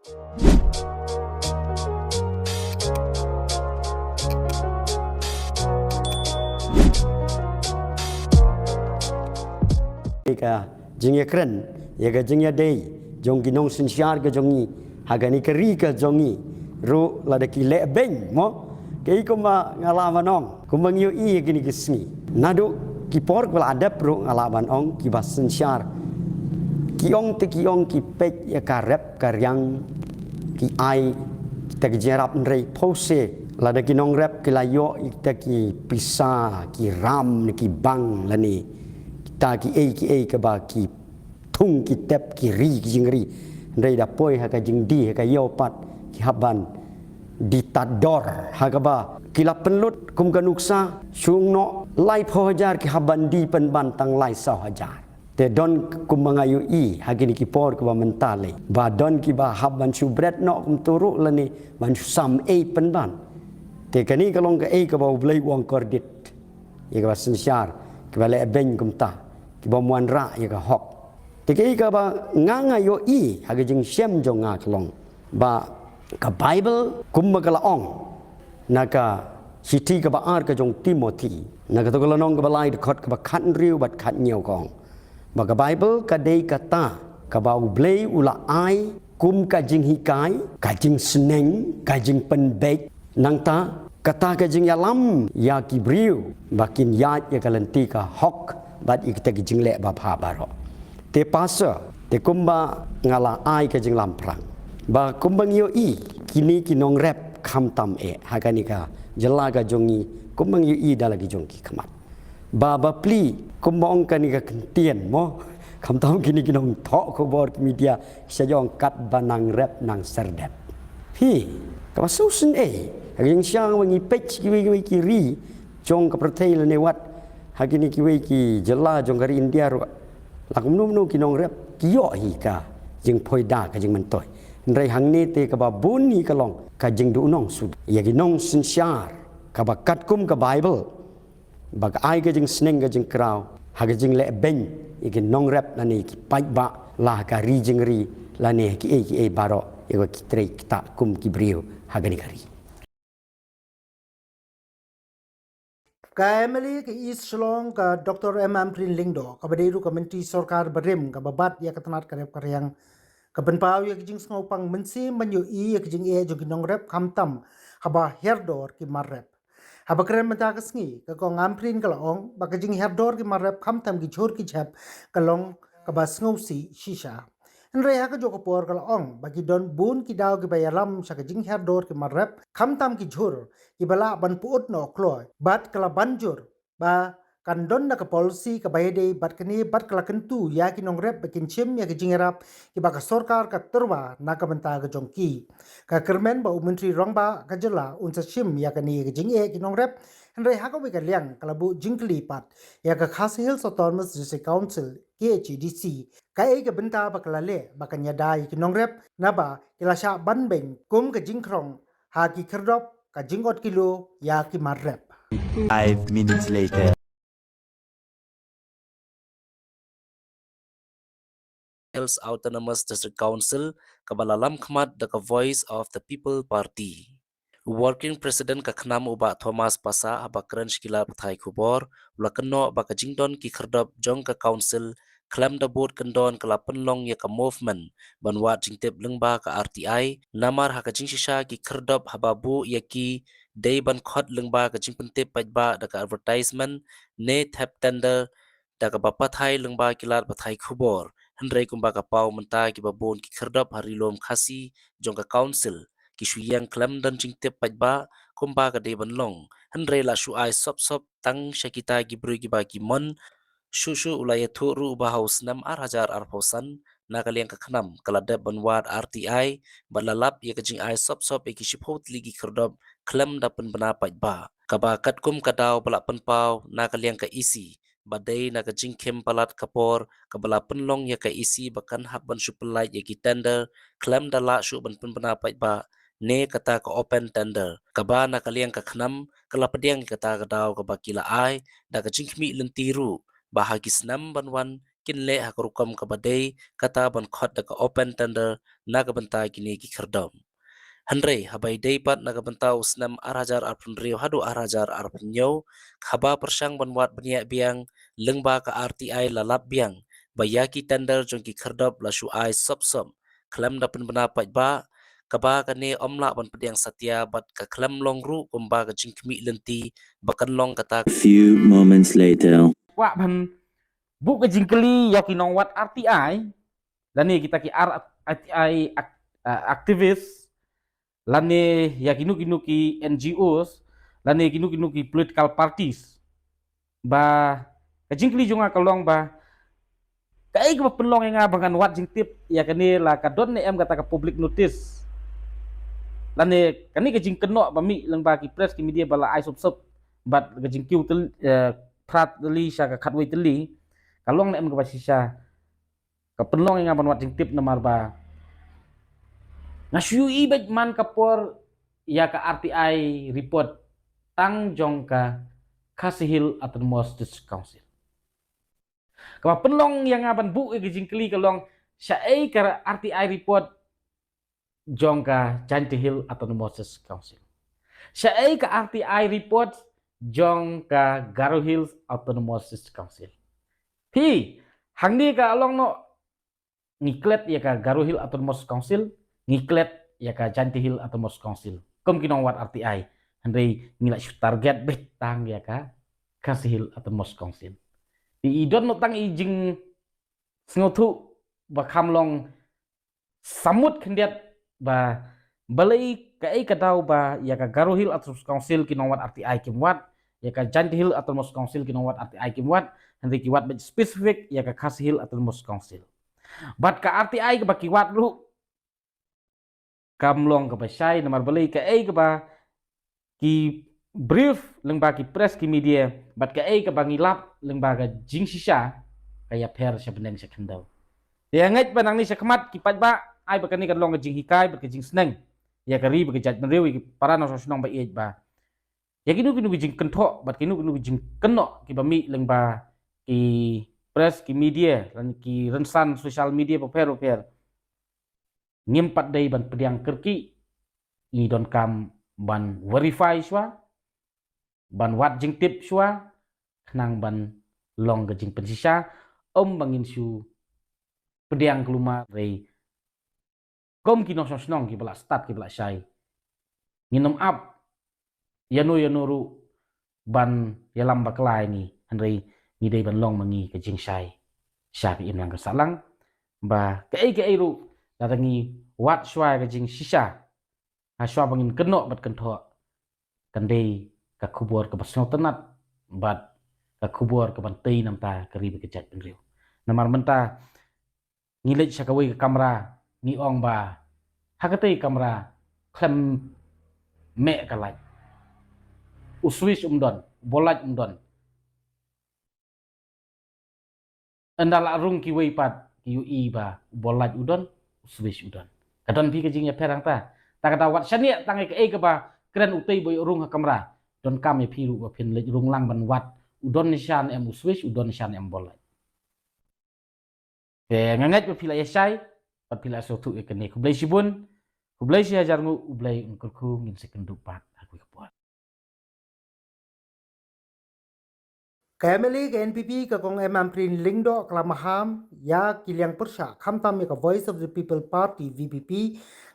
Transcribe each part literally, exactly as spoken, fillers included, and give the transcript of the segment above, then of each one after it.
Ka jingïakren ïa ka jingïadei jong ki nongsynshar ka jong ngi ha kane ka ri ka jong ngi ruh lada ki leh beiñ mo, kaei kumba nga lah ban ong, kumba ngi ïohi ïa kine ki sngi. Naduh ki por kiba la dep ruh nga lah ban ong kiba synshar ki ong te ki ong ki peit ïa ka rep ka riang, ki ai kita ki jingïarap, hynrei phewse lada ki nongrep ki la ïoh ïa kita ki pisa, ki ram ne ki bank lane kita kiei kiei kaba ki thung ki tep ki ri ki jingri, hynrei da poi ha ka jingdie ha ka ïew pat ki hap ban die tad dor ha kaba ki la pynlut kum ka nuksa, shu ong noh laiphew hajar, ki hap ban die pynban tang lai saw hajar. Te don kumba nga ïohi ha kine ki por kiba mynta lei ba don kiba hap ban shu bret noh kumta ruh lane ban shu sam ei pynban. Te kane ka long kaei kaba U Blei u ong kordit ïa kiba synshar, kiba leh beiñ kumta, kiba wanrah ïa ka hok. Te kaei kaba nga, nga ïohi ha ka jingshem jong nga ka long ba ka Baibl kumba ka la ong na ka shithi kaba ar ka jong Timothi, na kato ka lynnong kaba lai, dkhot kaba khathynriew bad khathynñiew, ka ong ba ka Baibl ka dei kata kaba U Blei u la ai kum ka jinghikai, ka jingsneng, ka jingpynbeit, nangta kata ka jingïalam ïa ki briew ba kin ïaid ïa ka lynti ka hok bad ïa kita ki jingleh babha baroh. Te pastor, te kumba nga la ai ka jinglamphrang ba kumba ngi ïohi kine ki nongrep khamtam eh ha kane ka jylla ka jong ngi, kumba ngi ïohi da la ki jong ki khmat. Ba, ba plie, kumba ong kane ka ktien mo, khamtam kine ki nongthoh khubor ki media, ki sa ong katba nang rep nang serdep. Hi, kaba sngewsynei ha ka jingshisha ba ngi peit kiwei kiwei ki ri jong ka pyrthei lane wat ha kine kiwei ki jylla jong ka ri India ruh, la kumno kumno ki nongrep ki ïoh hi ka jingphoida, ka jingmyntoi. Hynrei hangne te kaba bun hi ka long ka jingduhnong suda ïa ki nongsynshar, kaba katkum ka Baibl ba ka ai ka jingsneng ka jingkraw ha ka jingleh beiñ ïa ki nongrep lane ïa ki paidbah, la ha ka ri jingri lane ha kiei kiei baroh ïa ki trei ktah kum ki briew ha kane ka ri. Ka M L A ka East Shillong, ka Doctor M Ampareen Lyngdoh, kaba dei ruh ka myntri sorkar barim kaba bat ïa ka tnat ka rep ka riang, ka pynpaw ïa ka jingsngewpang mynsiem ban ïohi ïa ka jingeh jong ki nongrep khamtam haba hiar dor ki mar rep. Haba kren mynta ka sngi, ka Kong Ampareen ka la ong ba ka jinghiar dor ki mar rep khamtam ki jhur ki jhep ka long kaba sngewsih shisha. Hynrei ha kajuh ka por ka la ong ba ki don bun ki daw kiba ïalam sha ka jinghiar dor ki mar rep khamtam ki jhur kiba lah ban pyut noh kloi, bad ka la ban jur ba kan don da ka polisi kaba ïadei bad kane bad ka la kyntu ïa ki nongrep ba kin shim ïa ki jingïarap kiba ka sorkar ka tyrwa na ka bynta ka jong ki. Ka kyrmen ba u Myntri Rangbah ka jylla un sa shim ïa kane ka jingeh ki nongrep, hynrei ha kawei ka liang ka la buh jingkylli pat ïa ka Khasi Hills Autonomous District Council, K H A D C, kaei ka bynta ba ka la leh ba kan ïada ïa ki nongrep, naba ki la shah ban beiñ kum ka jingkhrong ha ki khyrdop ka jingot kilo ïa ki mar rep. Five minutes later. Hills Autonomous District Council, kaba la lam khmat da ka Voice of the People Party. Working President ka KHNAM u Bah Thomas Passah, haba kren sha ki lad pathai khubor, u la kynnoh ba ka jingdon ki khyrdop jong ka Council khlem da bud kyndon ka la pynlong ïa ka movement ban wad jingtip lyngba ka R T I, namar ha ka jingshisha ki khyrdop haba buh ïa ki dei ban khot lyngba ka jingpyntip paidbah da ka advertisement ne thep tender da kaba pathai lyngba ki lad pathai khubor. Hynrei kumba ka paw mynta, kiba bun ki khyrdop ha Ri Lum Khasi jong ka Council ki shu ïeng khlem don jingtip paidbah kumba ka dei ban long, hynrei la shu ai sop sop tang sha kita ki briew kiba ki mon. Shuh shuh u la ïathuh ruh ba ha u snem ar hajar arphew san, na ka liang ka KHNAM ka la dep ban wad R T I bad la lap ïa ka jingai sop sop ïa ki shiphew tylli ki khyrdop khlem da pynbna paidbah, kaba katkum ka daw ba la pynpaw na ka liang ka E C, ba dei na ka jingkhim palat ka por kaba la pynlong ïa ka E C ba kan hap ban shu pyllait ïa ki tender khlem da lah shuh ban pynbna paidbah, ne kata ka open tender, kaba na ka liang ka KHNAM ka la pdiang ïa kata ka daw kaba ki la ai da ka jingkhmih lynti ruh ba ha ki snem ban wan kin leh ha ka rukom kaba dei, kata ban khot da ka open tender na ka bynta kine ki khyrdop. Hynrei haba ïadei pat na ka bynta u snem ar hajar arphew hynriew haduh ar hajar arphew hynñiew, haba pyrshang ban wad bniah biang, lyngba ka R T I la lap biang ba ïa ki tender jong ki khyrdop la shu ai sop sop, khlem da pynbna paidbah, kaba kane ym lah ban pdiang satia bad ka khlem long ruh kumba ka jingkhmih lynti ba kan long kata. A few moments later. Kwah ban buh ka jingkylli ïa ki nongwad R T I, lane kita ki R T I ac-, uh, activist, lane ïa kino kino ki N G Os, lane kino kino ki political parties. Ba ka jingkylli jong nga ka long ba kaei kaba pynlong ïa nga ba ngan wad jingtip ïa kane, la ka don ne em kata ka public notice, lane kane ka jingkynnoh ba mih lyngba ki press ki media ba la ai sop sop bad ka jingkiew tyl-, eh, phra tylli sha ka khatwei tylli, ka long ne em kaba shisha? Ka pynlong ïa nga ban wad jingtip namar ba nga shu ïohi beit man ka por ïa ka R T I report tang jong ka Khasi Hills Autonomous District Council. Kaba pynlong ïa nga ban buh ïa ka jingkylli ka long, shaei ka R T I report jong ka Jaintia Hills Autonomous District Council? Shaei ka R T I report jong ka Garo Hills Autonomous District Council? Phi, hangne ka long noh, ngi klet ïa ka Garo Hills Autonomous Council, ngi klet ïa ka Jaintia Hills Autonomous Council kum ki nongwad R T I. Hynrei ngi la shu target beit tang ïa ka Khasi Hills Autonomous Council. I, i don noh tang i jingsngewthuh ba kham long samut khyndiat ba balei, kaei ka daw ba ïa ka Garo Hills Autonomous Council ki nongwad R T I kim wad, ïa ka Jaintia Hills Autonomous Council ki nongwad R T I kim wad, hynrei ki wad beit specific ïa ka Khasi Hills Autonomous Council. Bad ka R T I kaba ki wad ruh kam long kaba shai, namar balei, kaei kaba ki brief lyngba ki press ki media bad kaei kaba ngi lap lyngba ka jingshisha ka ïapher sha bneng sha khyndew. Te nga ngeit ba nangne sha khmat ki paidbah, ai ba kane kan long ka jinghikai bad ka jingsneng ïa ka ri bad ka jaitbynriew, ïa ki para nongshong shnong ba ïeit ba ïa kino kino ki jingkynthoh bad kino kino ki jingkynnoh kiba mih lyngba ki press ki media lane ki rynsan social media bapher bapher, ngim pat dei ban pdiang kyrkieh, ngi donkam ban verify shuwa, ban wad jingtip shuwa, khnang ban long ka jingpynshisha, ym ba ngin shu pdiang kulmar, hynrei kum ki nongshong shnong kiba la stad kiba la shai, ngin ym ap ïano ïano ruh ban ïalam bakla ïa ngi, hynrei ngi dei ban long ma ngi ka jingshai sha ka imlang ka sahlang, ba kaei kaei ruh lada ngi wad shuwa ka jingshisha, ha shuwa ba ngin kynnoh bad kynthoh, kan dei ka khubor kaba sngewtynnat bad ka khubor kaban tei namar ka ri bad ka jaitbynriew. Namar mynta ngi leit sha kawei ka kamra, ngi ong ba ha katei ka kamra khlem meh ka light, u switch um don, u bol light um don. Ynda la rung kiwei pat ki ïohi ba u bol light u don, u switch u don. Ka don phi ka jingïapher hangta? Ta ka daw wat shaniah tang ïa kaei kaba kren utei ba ïoh rung ha kamra, donkam ïa phi ruh ba phin leit rung lang ban wad u don ne sha ne em u switch, u don ne sha ne em u bol light. Te nga ngeit ba phi la ïa shai bad phi la sngewthuh ïa kane. Khublei shibun, khublei shihajar nguh, U Blei un kyrkhu, ngin sa ïakynduh pat ha kawei ka por. Ka M L A ka N P P ka Kong M Ampareen Lyngdoh ka la maham ïa ki liang pyrshah, khamtam ïa ka Voice of the People Party, V P P,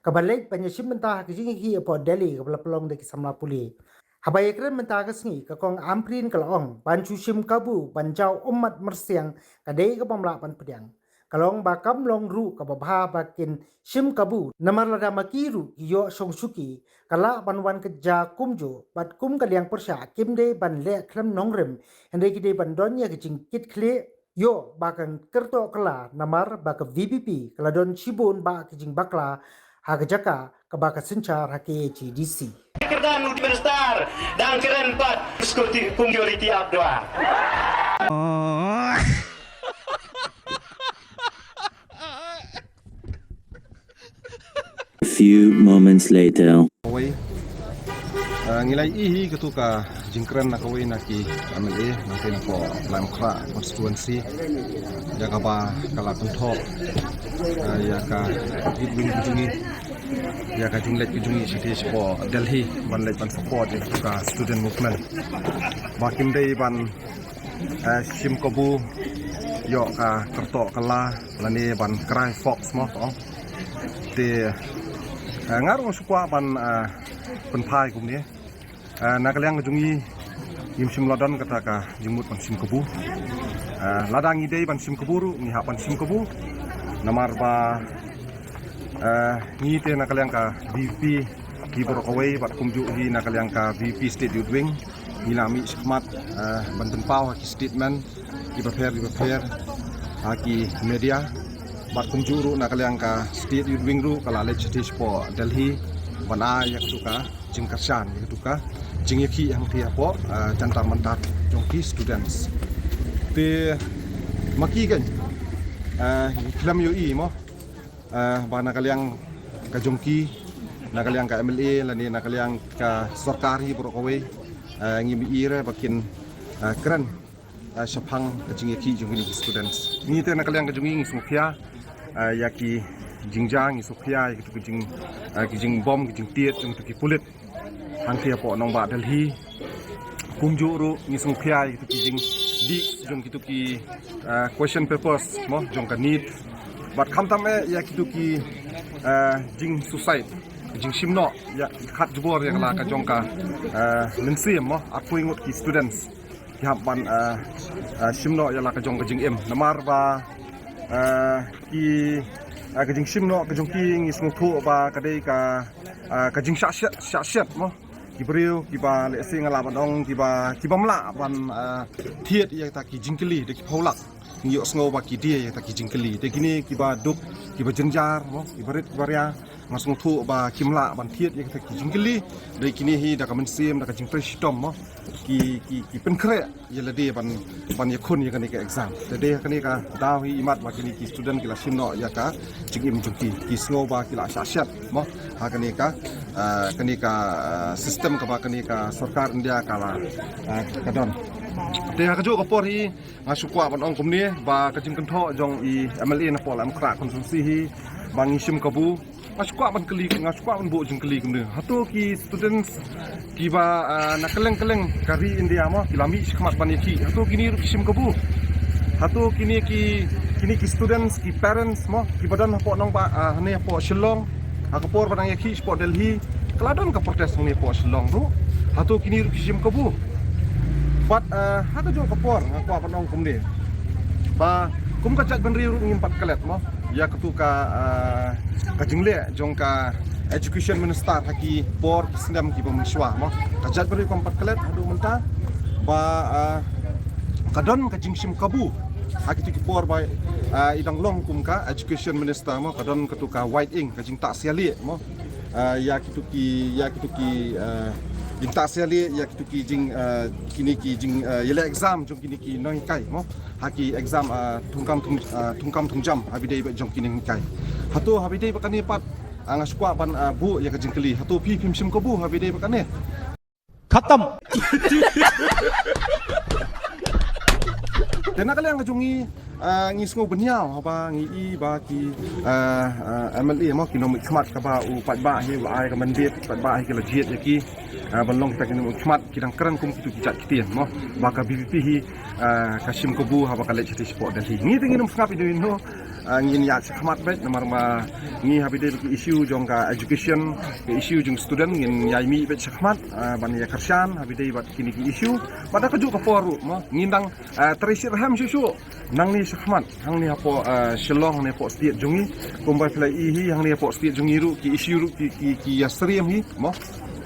kaba leit ban ïashim bynta ha ka jingïakhih hapoh Delhi kaba la pynlong da ki samla pule. Haba ïakren mynta ka sngi, ka Kong Ampareen ka la ong ban shu shim kabu ban jaw ummat myrsiang ka dei kaba ym lah ban pdiang. Ka la ong ba kam long ruh kaba bha ba kin shim kabu, namar lada ma ki ruh ki ïoh shong shuki, ka lah ban wan ka jia kumjuh, bad kum ka liang pyrshah kim dei ban leh khlem nongrim, hynrei ki dei ban don ïa ka jingkitkhlieh. Ïoh ba kan kyrtoh kylla namar ba ka V P P ka la don shibun ba ka jingbakla ha ka jaka kaba ka synshar ha K H A D C. Kyrdan u Minister dang kren pat security, security ap dua. A few moments later. Wei. Ah, ngi la ïohi hi katu ka jingkren na kawei na ki M L A na kawei na ka Laitumkhrah constituency, ïa kaba ka la kynthoh, ah, ïa ka youth wing ka jong ngi, ïa ka jingleit ka jong ngi shatei shapoh Delhi ban leit ban support ïa katu ka student movement. Ba kim dei ban, ah, shim kabu ïoh ka kyrtoh kylla lane ban cry fox mo, oh. Te, ah, nga ruh nga sngewkwah ban, ah, pynphai kumne. Ah, na ka liang ka jong ngi ngim shym la don kata ka jingmut ban shim kabu. Ah, lada ngi dei ban shim kabu ruh ngi hap ban shim kabu. Namar ba, ah, ngi te na ka liang ka V P P hi baroh kawei bad kumjuh hi na ka liang ka V P P State Youth Wing ngi la mih shakhmat, ah, ban pynpaw ha ki statement kiba pher kiba pher ha ki media. Bad kumjuh ruh na ka liang ka State Youth Wing ruh ka la leit shatei shapoh Delhi ban ai ïa katu ka jingkyrshan ïa katu ka jingïakhih hangtei hapoh, ah, Jantar Mantar jong ki students. Te ma ki kan, ah, khlem ïohi mo, ah, ba na ka liang ka jong ki, na ka liang ka M L A lane na ka liang ka sorkar hi baroh kawei, ah, ngim i re ba kin, ah, kren, ah, shaphang ka jingïakhih jong kine ki students. Ngi te na ka liang ka jong ngi ngi sngewkhia, ah, ïa ki jingjia, ngi sngewkhia ïa kitu ki jing, ah, ki jingbom ki jingtied jong kitu ki pulit hangtei hapoh nongbah Delhi. Kumjuh ruh ngi sngewkhia ïa kitu ki jingdih jong kitu ki, ah, question papers mo jong ka NEET. Bad khamtam eh ïa kitu ki, ah, jingsuicide, jingshim noh ïa, khatjubor ïa ka la ka jong ka, ah, mynsiem mo, arphew ngut ki students ki hap ban, ah, ah, shim noh ïa la ka jong ka jingim. Namar ba, ah, ki, ah, ka jingshim noh ka jong ki ngi sngewthuh ba ka dei ka, ah, ka jingshah shet, shah shet mo. Ki briew kiba lehse nga lah ban ong kiba, kiba ym lah ban, ah, thied ïa kita ki jingkylli da ki phew lak. Ngi ïohsngew ba ki die ïa kita ki jingkylli. Te kine kiba duk, kiba jynjar mo, kiba rit kiba ria, nga sngewthuh ba kim lah ban thied ïa kita ki jingkylli. Dei kine hi da ka mynsiem, da ka jingtrei shitom mo, ki, ki, ki pynkhreh ïa lade ban, ban ïakhun ïa kane ka exam. Te dei ha kane ka daw hi imat ba kine ki student ki la shim noh ïa ka jingim jong ki, ki sngew ba ki la shah shet mo ha kane ka, ah, kane ka, ah, system kaba kane ka sorkar India ka la, ah, ka don. Te ha kajuh ka por hi nga sngewkwah ban ong kumne ba ka jingkynthoh jong i M L A na poh Laitumkhrah constituency hi ba ngi shim kabu. Nga sngewkwah ban kylli, nga sngewkwah ban buh jingkylli kumne. Hato ki students kiba, ah, na kylleng kylleng ka ri India mo, ki la mih shakhmat ban ïakhih, hato kine ruh ki shim kabu? Hato kine ki, kine ki students, ki parents mo, kiba don hapoh nongbah, ah, hangne hapoh Shillong, ha ka por ba dang ïakhih shapoh Delhi, ka la don ka protest hangne hapoh Shillong ruh. Hato kine ruh ki shim kabu? Bad, ah, ha kajuh ka por nga kwah ban ong kumne ba kum ka jaitbynriew ruh ngim pat klet mo ïa katu ka, ah, ka jingleh jong ka education minister ha ki por ki snem kiba mynshuwa mo. Ka jaitbynriew kam pat klet haduh mynta ba, ah, ka don ka jingshim kabu ha kitu ki por ba, ah, i dang long kum ka education minister mo, ka don katu ka white ink, ka jingtah sialieh mo. Ah, ïa kitu ki, ïa kitu ki, ah, jingtah sialieh, ïa kitu ki jing, ah, kine ki jing, ah, ïaleh exam jong kine ki nonghikai mo. Ha ki exam, ah, thungkam thung, ah, thungkam thungjam ha ba ïadei bad jong ki nonghikai. Hato ha ba ïadei bad kane pat, ah, nga sngewkwah ban, ah, buh ïa ka jingkylli. Hato phi phim shim kabu ha ba ïadei bad kane? Khatam. Te na ka liang ka jong ngi, ah, ngi sngew bynñiaw haba ngi i ba ki, ah, ah, M L A mo, ki nongmihkhmat kaba u paidbah hi u la ai ka mandate, paidbah hi ki la jied ïa ki, ah, ban long kita ki nongmihkhmat, ki dang kren kum kitu ki jait ktien mo ba ka V P P hi, ah, ka shim kabu haba ka leit shatei shapoh Delhi. Ngi te ngin ym sngap ïa ino ino, ah, ngin ïaid shakhmat beit namar ba ngi ha ba ïadei bad ki issue jong ka education, ka issue jong student ngin ïai mih beit shakhmat, ah, ban ïakyrshan ha ba ïadei bad kine ki issue. Bad ha kajuh ka por ruh mo ngin dang, ah, trei shitrhem shuh shuh nangne shakhmat hangne hapoh, ah, Shillong, hangne hapoh state jong ngi. Kumba phi la i hi hangne hapoh state jong ngi ruh ki issue ruh ki, ki, ki ïasyriem hi mo.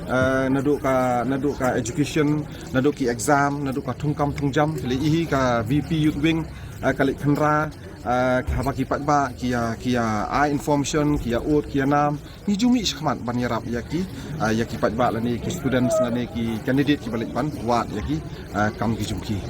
Ah, naduh ka, naduh ka education, naduh ki exam, naduh ka thungkam thungjam, phi la i hi ka V P Youth Wing, ah, ka leit khynra, ah, haba ki paidbah ki ïa, ki ïa ai information, ki ïa ud, ki ïa nam, ngi ju mih shakhmat ban ïarap ïa ki, ah, ïa ki paidbah lane ki students lane ki candidate kiba leit ban wad ïa ki, ah, kam ki jong ki.